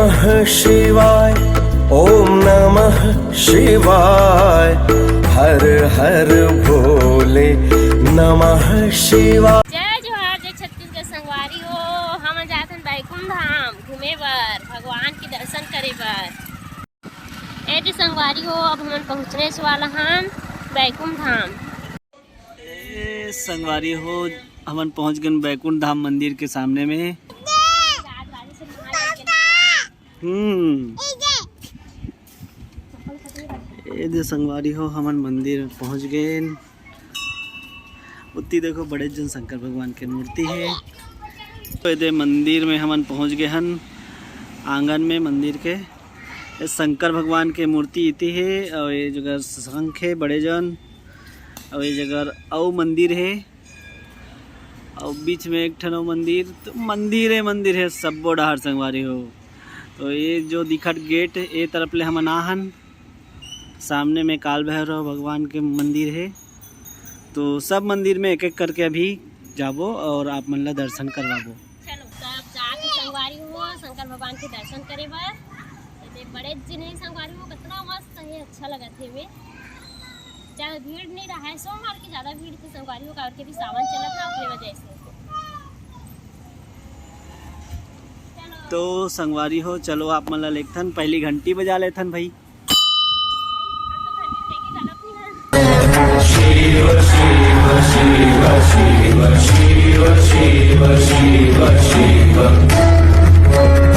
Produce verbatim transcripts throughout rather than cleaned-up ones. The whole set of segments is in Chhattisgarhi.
शिवाय, ओम नमः शिवाय, हर हर भोले नमः शिवाय। जय जोहार, जय छत्तीसगढ़ संगवारी हो। हमन जात हन बैकुंठ धाम घूमे बर, भगवान के दर्शन करे बर। ए दे संगवारी हो, अब हमन पहुँचने वाला हन बैकुंठ धाम। ए संगवारी हो, हमन पहुँच गन बैकुंठ धाम मंदिर के सामने में। हम्म। ए दे संगवारी हो, हमन मंदिर पहुँच गए। उत्ती देखो, बड़े जन शंकर भगवान के मूर्ति है। तो ए दे मंदिर में हमन पहुँच गए हन, आंगन में मंदिर के। ये शंकर भगवान के मूर्ति इति है, और ये जगह शंख है बड़े जन, और ये जगह अउ मंदिर है, और बीच में एक ठन अउ मंदिर। तो मंदिर है, मंदिर है, सब्बो डहार संगवारी हो। तो ये जो दिखत गेट, ए तरफ ले हमन आ हन। सामने में काल भैरव भगवान के मंदिर है। तो सब मंदिर में एक एक करके अभी जाबो और आप मन ला दर्शन करवाबो। चलो, तो अब जाके संगवारी हो, शंकर भगवान के दर्शन करे बर। एदे बड़े जिन हे संगवारी हो, कितना मस्त है, अच्छा लगत है वे। ज्यादा भीड़ नहीं रहा है, सोमवार की ज्यादा भीड़ थी संगवारी हो, काबर के भी सावन चलत ना, अपने वजह से। चलो। तो संगवारी हो, चलो आप मन ला लेथन, पहली घंटी बजा लेथन भाई।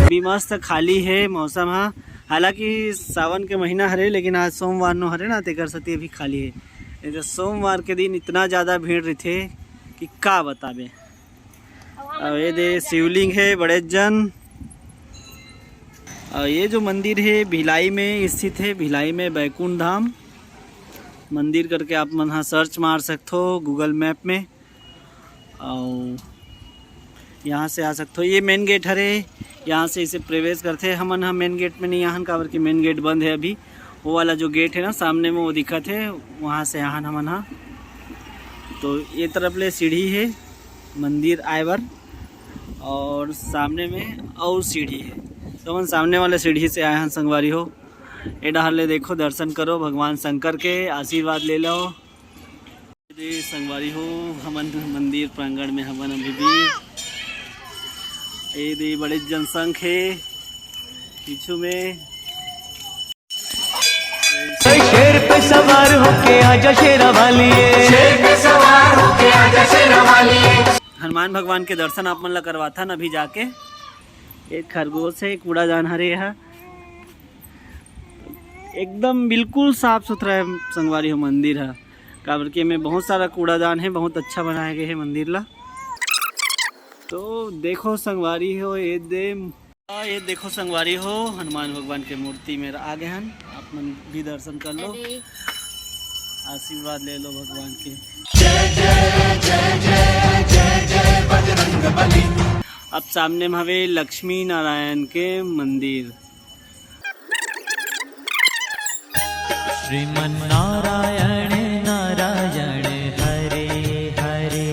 अभी मस्त खाली है मौसम हा, हालांकि सावन के महीना हरे, लेकिन आज सोमवार नो हरे ना, तेकर सेती अभी खाली है। नहीं तो सोमवार के दिन इतना ज्यादा भीड़ रहिथे कि का बताबे। अब ये दे शिवलिंग है बड़े जन। और ये जो मंदिर है भिलाई में स्थित है, भिलाई में बैकुंठ धाम मंदिर करके आप मन हा सर्च मार सकथो गूगल मैप में। और यहाँ से आ सकथो, ये मेन गेट हरे, यहाँ से इसे प्रवेश करथे। हमन हा मेन गेट में नहीं आहन, काबर कि मेन गेट बंद है अभी। वो वाला जो गेट है ना सामने में, वो दिखत है, वहाँ से आहन हमन हा। तो ये तरफ ले सीढ़ी है मंदिर आए बर, और सामने में और सीढ़ी है। तो हमन सामने वाले सीढ़ी से आए हन संगवारी हो। ए डहार ले देखो, दर्शन करो, भगवान शंकर के आशीर्वाद ले लो। ए दे संगवारी हो, हमन मंदिर प्रांगण में हमन अभी भी। ए दे बड़े जनसंख है पीछू में। शेर पे सवार होके आजा शेरा वाली। शेर पे सवार होके आजा शेरा वाली। हनुमान भगवान के दर्शन आप मन ला करवाथन अभी जाके। एक खरगोश है, कूड़ादान हरे यहाँ। एकदम बिल्कुल साफ सुथरा है संगवारी हो मंदिर है, काबर के में बहुत सारा कूड़ादान है, बहुत अच्छा बनाया गया है मंदिर ला। तो देखो संगवारी हो, ये दे, ये देखो संगवारी हो, हनुमान भगवान के मूर्ति में आ गए हन, आप मन भी दर्शन कर लो, आशीर्वाद ले लो भगवान के। अब सामने में हवे लक्ष्मी नारायण के मंदिर। श्रीमन नारायण नारायण हरे हरे।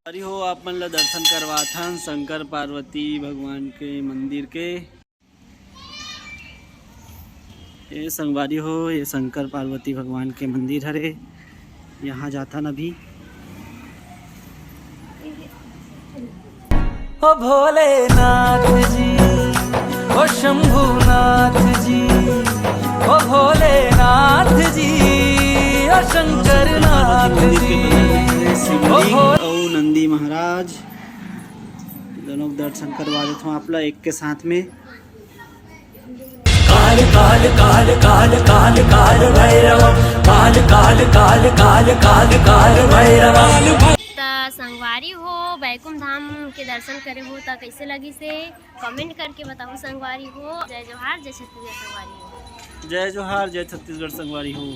अरे हो, आप मन ला दर्शन करवाथन शंकर पार्वती भगवान के मंदिर के। ये संगवारी हो, ये शंकर पार्वती भगवान के मंदिर हरे। यहाँ जाथन अभी। ओ भोलेनाथ जी, ओ शंभुनाथ जी, ओ भोलेनाथ जी, ओ शंकरनाथ जी, ओ भोले- अउ नंदी महाराज, दोनों के दर्शन करवा देता हूँ आप ला एक के साथ में। काल काल काल काल काल काल भैरव, काल काल काल काल काल काल भैरव। त संगवारी हो, बैकुंठ धाम के दर्शन करे हो त कैसे लगिस हे, कमेंट करके बताओ संगवारी हो। जय जोहार, जय छत्तीसगढ़ संगवारी हो। जय जोहार, जय छत्तीसगढ़ संगवारी हो।